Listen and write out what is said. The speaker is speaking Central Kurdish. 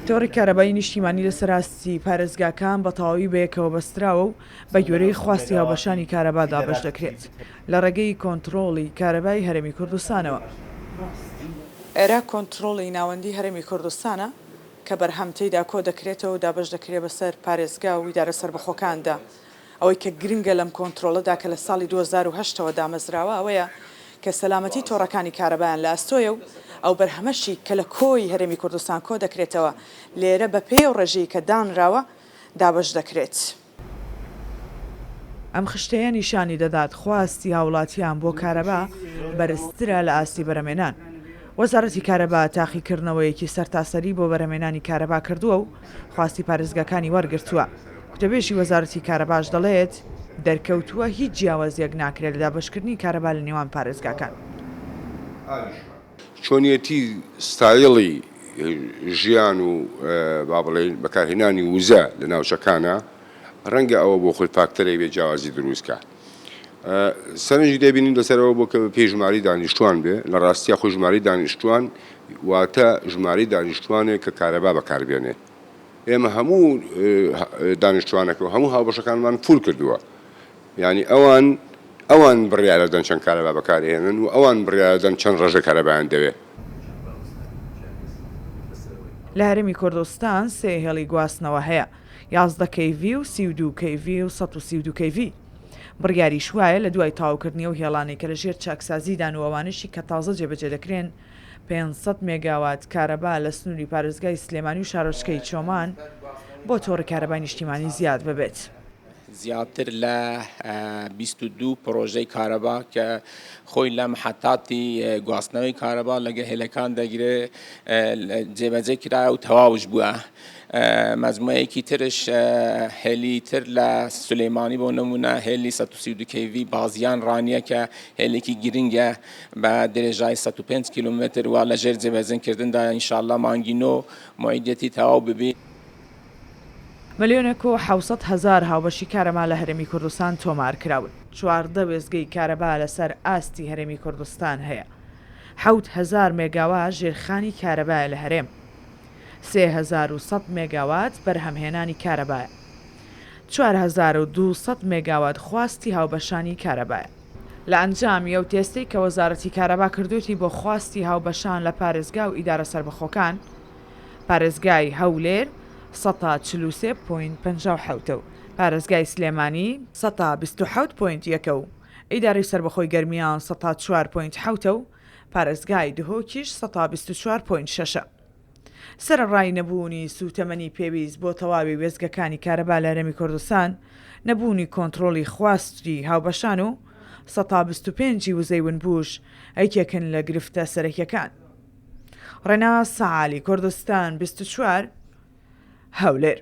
تۆڕی کارەبای نیشتیمانی لەسەر ئاستی پارێزگاکان بە تەواوی بەیەکەوە بەستراوە و بەگوێرەی خواستی هاوبەشانی کارەبا دابەش دەکرێت لە ڕێگەی کۆنتڕۆڵی کارەبای هەرێمی کوردستانەوە. ئێرە کۆنتڕۆڵی ناوەندی هەرێمی کوردستانە کە بەرهەم تێیدا کۆدەکرێتەوە و دابەش دەکرێت بەسەر پارێزگا و ئیدارە سەربەخۆکاندا. ئەوەی کە گرنگە لەم کۆنترۆڵەدا کە لە ساڵی 2008 ەوە دامەزراوە ئەوەیە کە سەلامەتی تۆڕەکانی کارەبایان لە ئەستۆیە و ئەو بەرهەمەشی کە لە کۆی هەرێمی کوردستان کۆدەکرێتەوە لێرە بەپێی ئەو ڕێژەی کە دانراوە دابەش دەکرێت. ئەم خشتەیە نیشانی دەدات خواستی هاوڵاتیان بۆ کارەبا بەرزترە لە ئاستی بەرهەمێنان. وەزارەتی کارەبا تاقیکردنەوەیەکی سەرتاسەری بۆ بەرهەمێنانی کارەبا کردووە و خواستی پارێزگاکانی وەرگرتووە. گوتەبێژی وەزارەتی کارەباش دەڵێت، دەرکەوتووە هیچ جیاوازییەک ناکرێت لە دابەشکردنی کارەبا لە نێوان پارێزگاکان. چۆنیەتی ستایڵی ژیان و با بڵێین بەکارهێنانی وزە لە ناوچەکانە، ڕەنگە ئەوە بۆ خۆی فاکتەرێک بێت جیاوازی دروست کات. سەرنجی دەبینین لەسەر ئەوە بۆ کە بەپێی ژمارەی دانیشتوان بێ، لە ڕاستیا خۆی ژمارەی دانیشتوان واتە ژمارەی دانیشتوانێک کە کارەبا بەکاربێنێ. ئێمە هەموو دانیشتوانەکە و هەموو هاوبەشەکانمان فول کردووە. یانی ئەوان ئەوان بڕیارەدەن چەند کارەبا بەکارئێنن و ئەوان بڕیارەدەن چەند ڕێژە کارەبایان دەوێ. لە هەرێمی کوردستان سێ هێڵی گواستنەوە هەیە، 11 کەی ڤی و 32 کەی ڤی و 132 کەی ڤی. بڕیاریش وایە لە دوای تەواوکردنی ئەو هێڵانەی کە لە ژێر چاکسازیدان و ئەوانەشی کە تازە جێبەجێ دەکرێن، 500 مێگاوات کارەبا لە سنووری پارێزگای سلێمانی و شارۆچکەی چۆمان بۆ تۆڕی کارەبای نیشتیمانی زیاد ببێت. زیاتر لە 22 پڕۆژەی کارەبا کە خۆی لە محەتاتی گواستنەوەی کارەبا لەگە هێلەکان دەگرێ جێبەجێ کرایە و تەواوش بووە. مەجموعەیەکی ترش هێلی تر لە سولەیمانی بۆ نمونە هێلی 132 کەیڤی بازیان ڕانیە کە هێلێکی گرنگە بە درێژای 105 کیلومتر وا لە ژێر جێبەجێکردندا ئینشاءاللە مانگی نۆ موعیدەتی تەواو ببی. ملیۆنێک و 700 هەزار هاوبەشی کارەبا لە هەرێمی کوردستان تۆمارکراون. 14 وێستگەی کارەبا لەسەر ئاستی هەرێمی کوردستان هەیە. 7000 مێگاوات ژێرخانی کارەبایە لە هەرێم. 3100 مێگاوات بەرهەمهێنانی کارەبایە. 4200 مێگاوات خواستی هاوبەشانی کارەبایە. لە ئەنجامی ئەو تێستەی کە وەزارەتی کارەبا کردوویەتی بۆ خواستی هاوبەشان لە پارێزگا و ئیدارە سەربەخۆکان، پارێزگای هەولێر سەتا 43 point 57 ە و پارێزگای سلێمانی سەتا 27 point یەکە و ئیدارەی سەربەخۆی گەرمیان سەتا چوار point حەوتە و پارێزگای دهۆکیش سەتا 24 point شەشە. سەرەڕای نەبوونی سووتەمەنی پێویست بۆ تەواوی وێستگەکانی کارەبا لە هەرێمی کوردستان، نەبوونی کۆنتڕۆڵی خواستی هاوبەشان و سەتا 25 ی وزەی ونبووش یەکێکن لە گرفتە سەرەکیەکان. ڕێناس سەعالی، کوردستان 24، هەولێر.